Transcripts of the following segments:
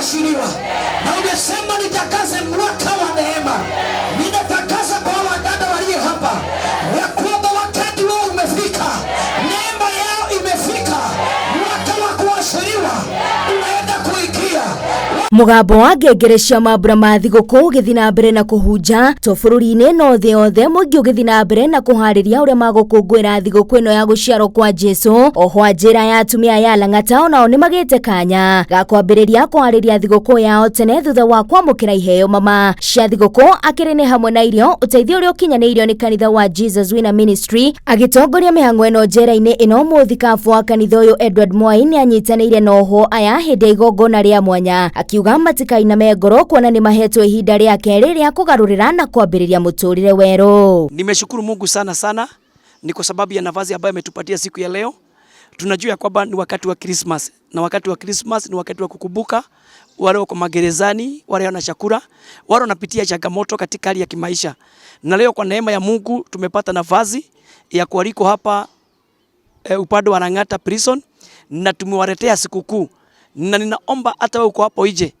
Kuachiliwa, na umesema nitangaze mwaka wa neema. Ninatangaza kwa wadada walio hapa ya kwamba wakati wao umefika, neema yao imefika, mwaka wa kuachiliwa unaenda kuingia. Mugambo wa ngengere cia mambura ma thigũkũ ũgĩthiĩ na mbere na kũhunja to bũrũri-inĩ no thĩ yothe, mũingĩ ũgĩthiĩ na mbere na kũharĩria ũrĩa magũkũngũĩra thigũkũ ĩno ya gũciarwo kwa Jesũ. Oho njĩra ya atumia ya Lang'ata onao nĩmagĩte kanya ga kwambĩrĩria kũharĩria thigũkũ yao tene thutha wa kwamũkĩra iheo mama cia thigũkũ, akĩrĩ nĩ hamwe na irio, ũteithio ũrĩa ũkinyanĩirio nĩ kanitha wa Jesus Winner Ministry. Agĩtongoria mĩhang'o ĩno njera-inĩ ĩno, mũthikabu wa kanitha ũyũ Edward Mwai nĩ anyitanĩire na ohwo aya hĩndĩ ya igongona rĩa mwanya, akiuga matikainame ngoro kuona nĩ mahetwo ihinda rĩa kerĩ rĩa kũgarũrĩra na kwambĩrĩria mũtũrĩre werũ. Nimeshukuru Mungu sana sana, ni kwa sababu ya nafasi ambayo ametupatia siku ya leo. Tunajua ya kwamba ni wakati wa Christmas, na wakati wa Christmas ni wakati wa kukumbuka wale wako magerezani, wale wana chakula, wale wanapitia changamoto katika hali ya kimaisha. Na leo kwa neema ya Mungu tumepata nafasi ya kualikwa hapa upande wa Lang'ata Prison na tumewaletea sikukuu, na ninaomba hata wewe uko hapo nje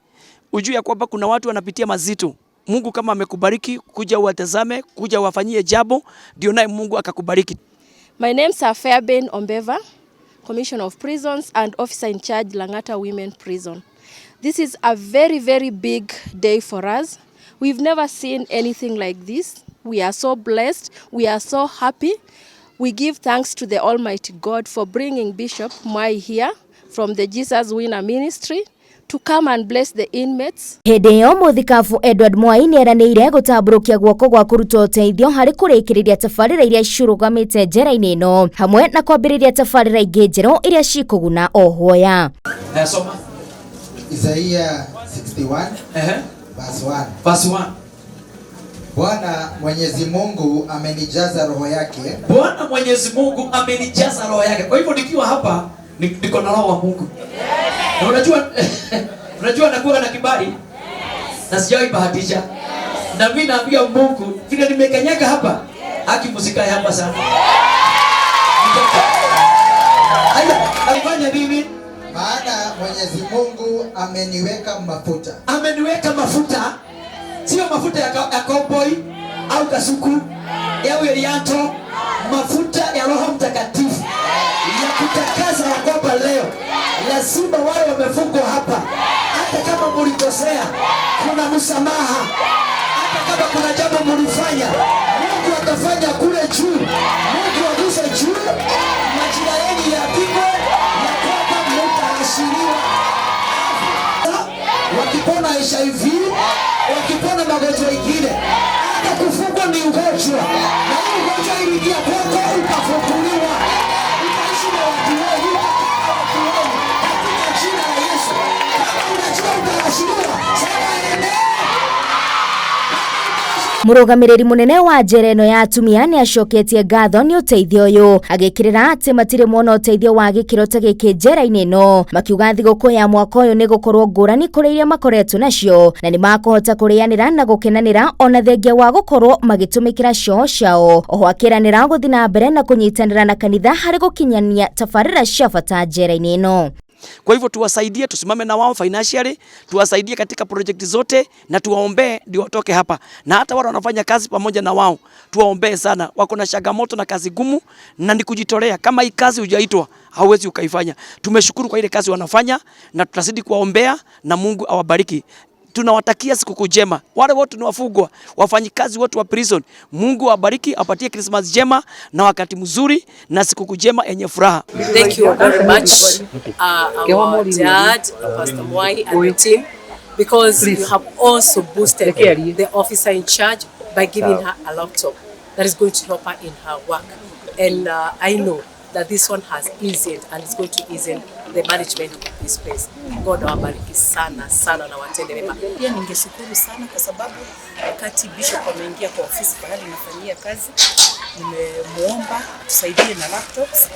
ujue ya kwamba kuna watu wanapitia mazito. Mungu kama amekubariki, kuja uwatazame, kuja uwafanyie jambo, ndio naye Mungu akakubariki. My name's are Fairbairn Ombeva, Commissioner of Prisons and Officer in Charge, Lang'ata Women Prison. This is a very, very big day for us. We've never seen anything like this. We are so blessed. We are so happy. We give thanks to the Almighty God for bringing Bishop Mwai here from the Jesus Winner Ministry to come and bless the inmates. Hĩndĩ ĩyo mũthikabu Edward Mwai nĩeranĩire gũtambũrũkia guoko gwa kũruta ũteithio harĩ kũrĩkĩrĩria tabarĩra iria cirũgamĩte njera-inĩ ĩno hamwe na kwambĩrĩria tabarĩra ingĩ njerũ iria cikũguna ohwo aya. Nasoma. Isaia 61 verse 1. Verse 1. Bwana Mwenyezi Mungu amenijaza roho yake. Bwana Mwenyezi Mungu amenijaza roho yake. Kwa hivyo nikiwa hapa niko na roho wa Mungu. Na unajua nakuwa na kibali na sijawahi bahatisha. Na mimi naambia Mungu vile nimekanyaga hapa, haki msikae hapa sana. Haya, alifanya nini? Maana Mwenyezi Mungu ameniweka mafuta. Ameniweka mafuta, sio mafuta ya cowboy au kasuku au Elianto, mafuta ya Roho Mtakatifu ya kutakasa ya kwamba leo lazima wale wamefungwa hapa, hata kama mulikosea, kuna msamaha. Hata kama kuna jambo mulifanya, Mungu atafanya kule juu. Mungu aguse juu, majira yenu yapigwe ya kwamba mtaashiriwa. Wakipona HIV, wakipona magonjwa mengine, hata kufungwa ni ugonjwa, na hii ugonjwa iliingia kwako ukafunguliwa, utaishi na watu wengi, utakaa na watu wengi katika jina la Yesu. Kama unajua utaashiriwa, sema amen. Mũrũgamĩrĩri mũnene wa njera ĩno ya atumia nĩ acoketie ngatho nĩ ũteithio ũyũ, agĩkĩrĩra atĩ matirĩ mona ũteithio wa gĩkĩro ta gĩkĩ njera-inĩ ĩno, makiuga thigũkũ ya mwaka ũyũ nĩ gũkorwo ngũrani kũrĩ iria makoretwo nacio na nĩ makũhota kũrĩanĩra na gũkenanĩra ona thengia wa gũkorwo magĩtũmĩkĩra cioo ciao. Oho akĩranĩra gũthiĩ na mbere na kũnyitanĩra na kanitha harĩ gũkinyania tabarĩra cia bata njera-inĩ ĩno. Kwa hivyo tuwasaidie, tusimame na wao financially, tuwasaidie katika project zote na tuwaombee ndio watoke hapa. Na hata wale wanafanya kazi pamoja na wao, tuwaombee sana. Wako na changamoto na kazi gumu na ni kujitolea. Kama hii kazi hujaitwa, hauwezi ukaifanya. Tumeshukuru kwa ile kazi wanafanya na tutazidi kuwaombea na Mungu awabariki. Tunawatakia sikukuu njema. Wale wote ni wafungwa, wafanyikazi wote wa prison. Mungu awabariki, apatie Christmas njema na wakati mzuri na sikukuu njema yenye furaha. Thank you very much, our dad, Pastor Mwai and the team, because you have also boosted the officer in charge by giving her a laptop that is going to help her in her work. And I know that this one has eased and is going to ease the management of this place. God awabariki sana sana na watende mema. Pia ningeshukuru sana kwa sababu wakati Bishop ameingia kwa ofisi pahali nafanyia kazi, nimemuomba tusaidie na laptops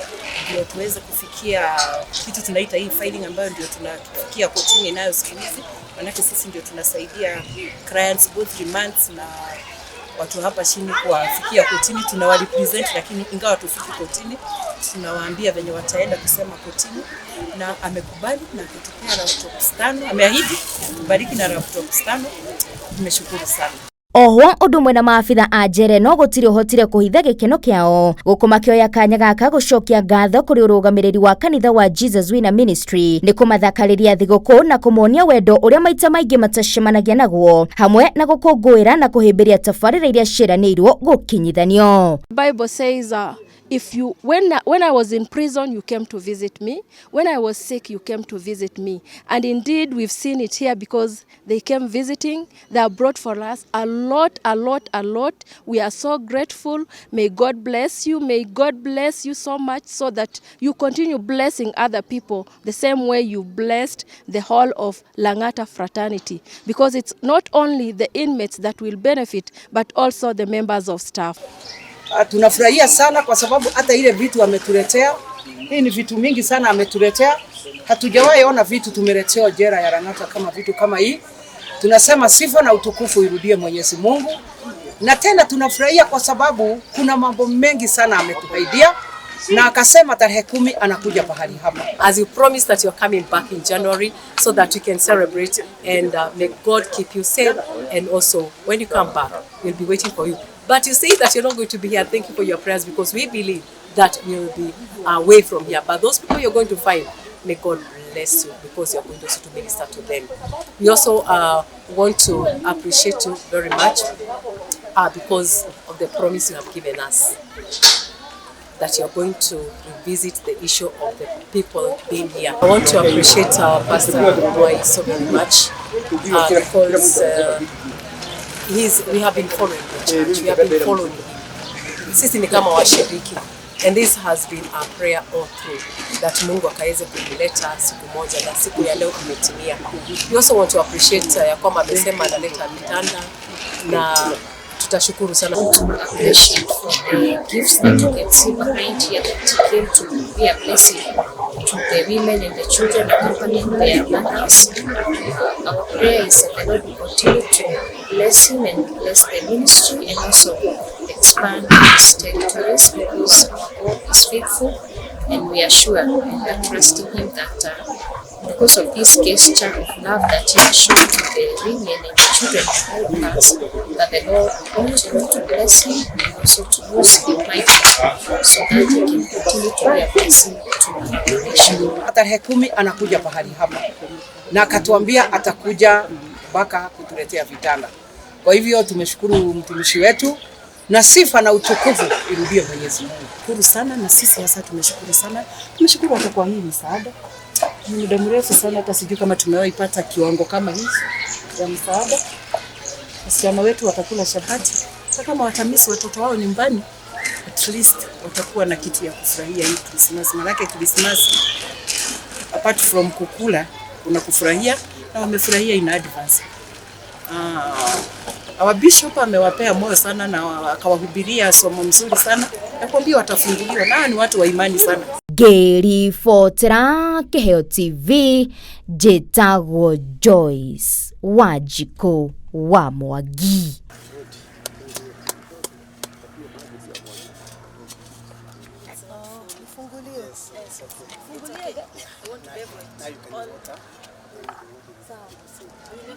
ndio tuweze kufikia kitu tunaita hii filing ambayo ndio tunafikia kotini nayo siku hizi, manake sisi ndio tunasaidia clients both remands na watu hapa chini kuwafikia kotini, tunawarepresent, lakini ingawa tufiki kotini. Tunawaambia venye wataenda kusema kotini, na amekubali na akatupea laptops 5, ameahidi kubariki na laptops 5. Tumeshukuru sana. Oho undu umwe na maabitha a njera no gutiri uhotire kuhitha gikeno kiao guku makioya kanya gaka gucokia ngatho kuri urugamiriri wa kanitha wa Jesus Winner Ministry ni kumathakariria thiguku na kumuonia wendo uria maita maingi matacemanagia naguo hamwe na gukunguira na kuhimbiria tabarira iria ciranirwo gukinyithanio. Bible says if you when I was in prison, you came to visit me. When I was sick, you came to visit me. And indeed, we've seen it here because they came visiting. They have brought for us a lot, a lot, a lot. We are so grateful. May God bless you. May God bless you so much so that you continue blessing other people the same way you blessed the whole of Langata fraternity. Because it's not only the inmates that will benefit, but also the members of staff. Tunafurahia sana kwa sababu hata ile vitu ametuletea, hii ni vitu mingi sana ametuletea. Hatujawahi ona vitu tumeletewa jela ya Lang'ata kama vitu kama hii. Tunasema sifa na utukufu irudie Mwenyezi Mungu. Na tena tunafurahia kwa sababu kuna mambo mengi sana ametusaidia, na akasema tarehe 10 anakuja pahali hapa. As you promised that you're coming back in January so that we can celebrate, and may God keep you safe, and also when you come back, we'll be waiting for you. But you say that you're not going to be here. Thank you for your prayers, because we believe that we will be away from here. But those people you're going to find, may God bless you, because you're going also to minister to them. We also want to appreciate you very much because of the promise you have given us, that you're going to revisit the issue of the people being here. I want to appreciate our Pastor Mwai so very much because we have been following the church, we have been following him. Sisi ni kama washiriki, and this has been our prayer all through, that Mungu akaweze kumleta siku moja, na siku ya leo imetimia. We also want to appreciate ya kwamba amesema analeta vitanda, na tutashukuru sana. To appreciate for the gifts that you can see behind here, that came to be a blessing to the women and the children accompanying their mothers. Our prayer is that the Lord will continue to bless him and bless the ministry, and also expand his territories, because our God is faithful, and we are sure and are trusting him that because of this gesture of love that he has shown to the women and the children and all us, that the Lord will continue to bless him and also to use him mightily so that he can continue to be a blessing to our nation. Tarehe 10 anakuja pahali hapa, na akatuambia atakuja mpaka kutuletea vitanda. Kwa hivyo tumeshukuru mtumishi wetu, na sifa na utukufu irudie Mwenyezi Mungu. Shukuru sana, na sisi hasa tumeshukuru sana. Tumeshukuru hata kwa hii msaada. Ni muda mrefu sana, hata sijui kama tumewahi pata kiwango kama hiki ya msaada. Wasichana wetu watakula chapati, hata kama watamisi watoto wao nyumbani, at least watakuwa na kitu ya kufurahia hii Christmas. Maanake Christmas apart from kukula, kuna kufurahia, na wamefurahia in advance. Our bishop amewapea moyo sana na akawahubiria somo mzuri sana, na kuambia watafunguliwa, na ni watu wa imani sana. Ngĩribotera Kĩheo TV, njĩtagwo Joyce Wanjikũ wa Mwangi.